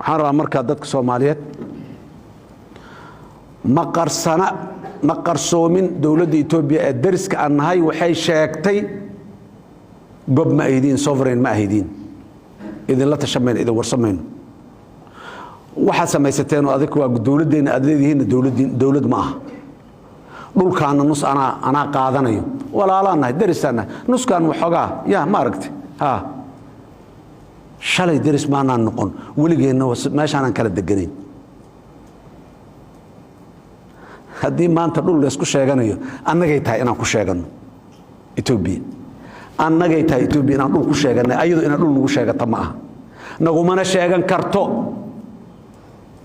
Waxaan rabaa markaa dadka Soomaaliyeed, ma qarsana, ma qarsoomin, dowladda Etoobiya ee dariska aan nahay waxay sheegtay: gob ma ahidiin, sovereign ma ahidiin, idinla tashamayno, idin warsamayno, waxaad samaysateen oo adig waa dowladdeenna aad leedihiinna dowlad ma aha. Dhulkaana nus anaa qaadanayo. Walaalaan nahay, derisaan nahay, nuskaan waxoogaa yaa ma aragtay. Ha shalay deris maanaan noqon, weligeenna meeshaanaan kala deganayn. Haddii maanta dhul laysku sheeganayo, annagay tahay inaan ku sheeganno Etoobiya. Annagay tahay Etoobiya inaan dhul ku sheeganay, ayadu inaan dhul nagu sheegata ma aha. Nagumana sheegan karto,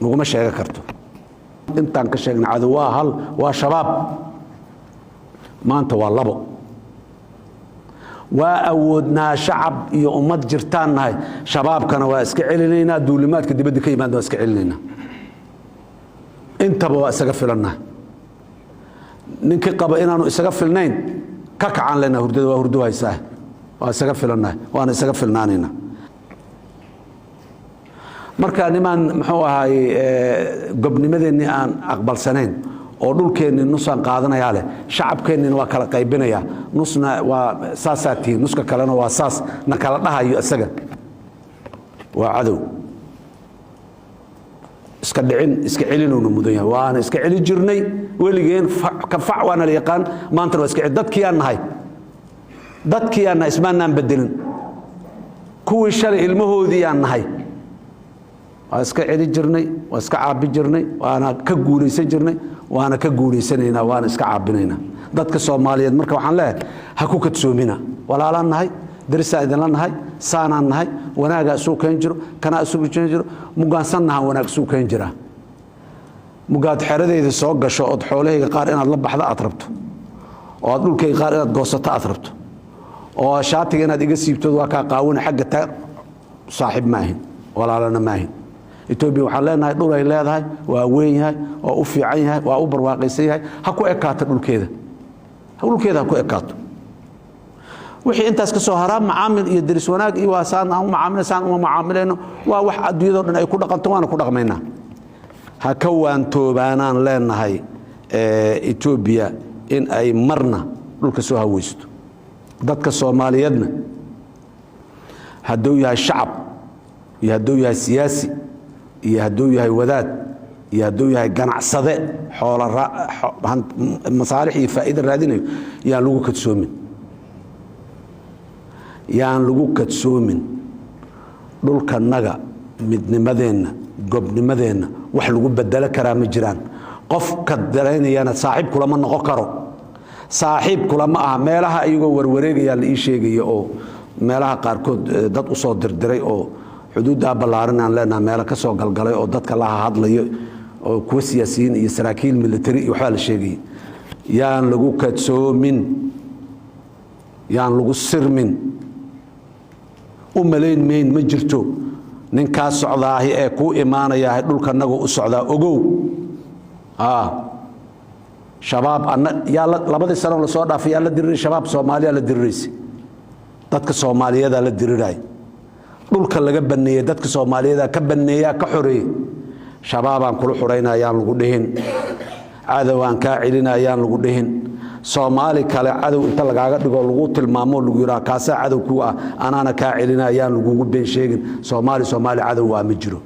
naguma sheegan karto. Intaan ka sheegnay cadow waa hal, waa Shabaab. Maanta waa labo. Waa awoodnaa, shacab iyo ummad jirtaan nahay. Shabaabkana waa iska celinaynaa, duulimaadka dibadda ka yimaadna waa iska celinaynaa, intaba waa isaga filannahay. Ninkii qaba inaanu isaga filnayn, ka kacaan lena hurdada, waa hurdo haysaa. Waa isaga filannahay, waana isaga filnaanaynaa. Marka nimaan, muxuu ahaay, gobnimadeennii aan aqbalsanayn oo dhulkeennii nusaan qaadanayaa leh, shacabkeennina waa kala qaybinayaa, nusna waa saasaa tihiin, nuska kalena waa saas, na kala dhahayo, isaga waa cadow. Iska dhicin, iska celinowna mudan yahay. Waana iska celin jirnay weligeen, ka fac waana la yaqaan. Maantana waa iska celi. Dadkii aan nahay, dadkii aan nahay, ismaanaan bedelin. Kuwii shalay ilmahoodii aan nahay. Waa iska celi jirnay, waa iska caabi jirnay, waana ka guulaysan jirnay, waana ka guulaysanaynaa, waana iska caabinaynaa. Dadka Soomaaliyeed marka waxaan leeyahay, ha ku kadsoomina. Walaalaan nahay, darisaan idinla nahay, saanaan nahay, wanaagaa isuu keen jiro, kanaa isugu keen jiro, mugaansannaha wanaag isuu keen jiraa. Mugaad xeradayda soo gasho ood xoolahayga qaar inaad la baxdo aad rabto, oo aad dhulkayga qaar inaad goosato aad rabto, oo shaatiga inaad iga siibtood, waa kaa qaawana xagga taa, saaxiib ma ahin, walaalana ma ahin. Etoobiya waxaan leenahay, dhul ay leedahay waa weyn yahay, waa u fiican yahay, waa u barwaaqaysan yahay. Ha ku ekaato dhulkeeda, dhulkeeda ha ku ekaato. Wixii intaas ka soo haraa, macaamil iyo deris wanaag iyo waa saan aan u macaamila, saan uma macaamilayno, waa wax adduunyado dhan ay ku dhaqanto, waana ku dhaqmaynaa. Ha ka waantoobaanaan leenahay Etoobiya in ay marna dhulka soo haweysto. Dadka Soomaaliyeedna, hadduu yahay shacab iyo hadduu yahay siyaasi iyo hadduu yahay wadaad iyo hadduu yahay ganacsade xoola masaalix iyo faa'iida raadinayo, yaan lagu kadsoomin, yaan lagu kadsoomin. Dhulkanaga, midnimadeenna, gobnimadeenna wax lagu bedelo karaa ma jiraan. Qofka daraynayana saaxiib kulama noqon karo, saaxiib kulama aha. Meelaha iyagoo warwareegayaa la ii sheegaya, oo meelaha qaarkood dad u soo dirdiray, oo xuduuddaa ballaaran aan leenaha meelo ka soo galgalay, oo dadka la hadlayo, oo kuwa siyaasiyiin iyo saraakiil military iyo waxbaa la sheegaya. Yaan lagu kadsoomin, yaan lagu sirmin. U malayn mayn ma jirto. Ninkaa socdaahi ee kuu imaanayaahi dhulkanagu u socdaa, ogow. Shabaab yaa labadii sano lasoo dhaafay yaa la diriray Shabaab? Soomaaliyaa la diriraysa, dadka Soomaaliyeedaa la diriraay. Dhulka laga baneeyey dadka Soomaaliyeeda ka baneeyaa, ka xoreeyey. Shabaabaan kula xurayna ayaan lagu dhihin, cadowaan kaa celina ayaan lagu dhihin. Soomaali kale cadow inta lagaaga dhigo, lagu tilmaamo, lagu yidhaha kaasaa cadow kuwa ah, anaana kaa celina, ayaan lagugu been sheegin. Soomaali, Soomaali cadow waa ma jiro.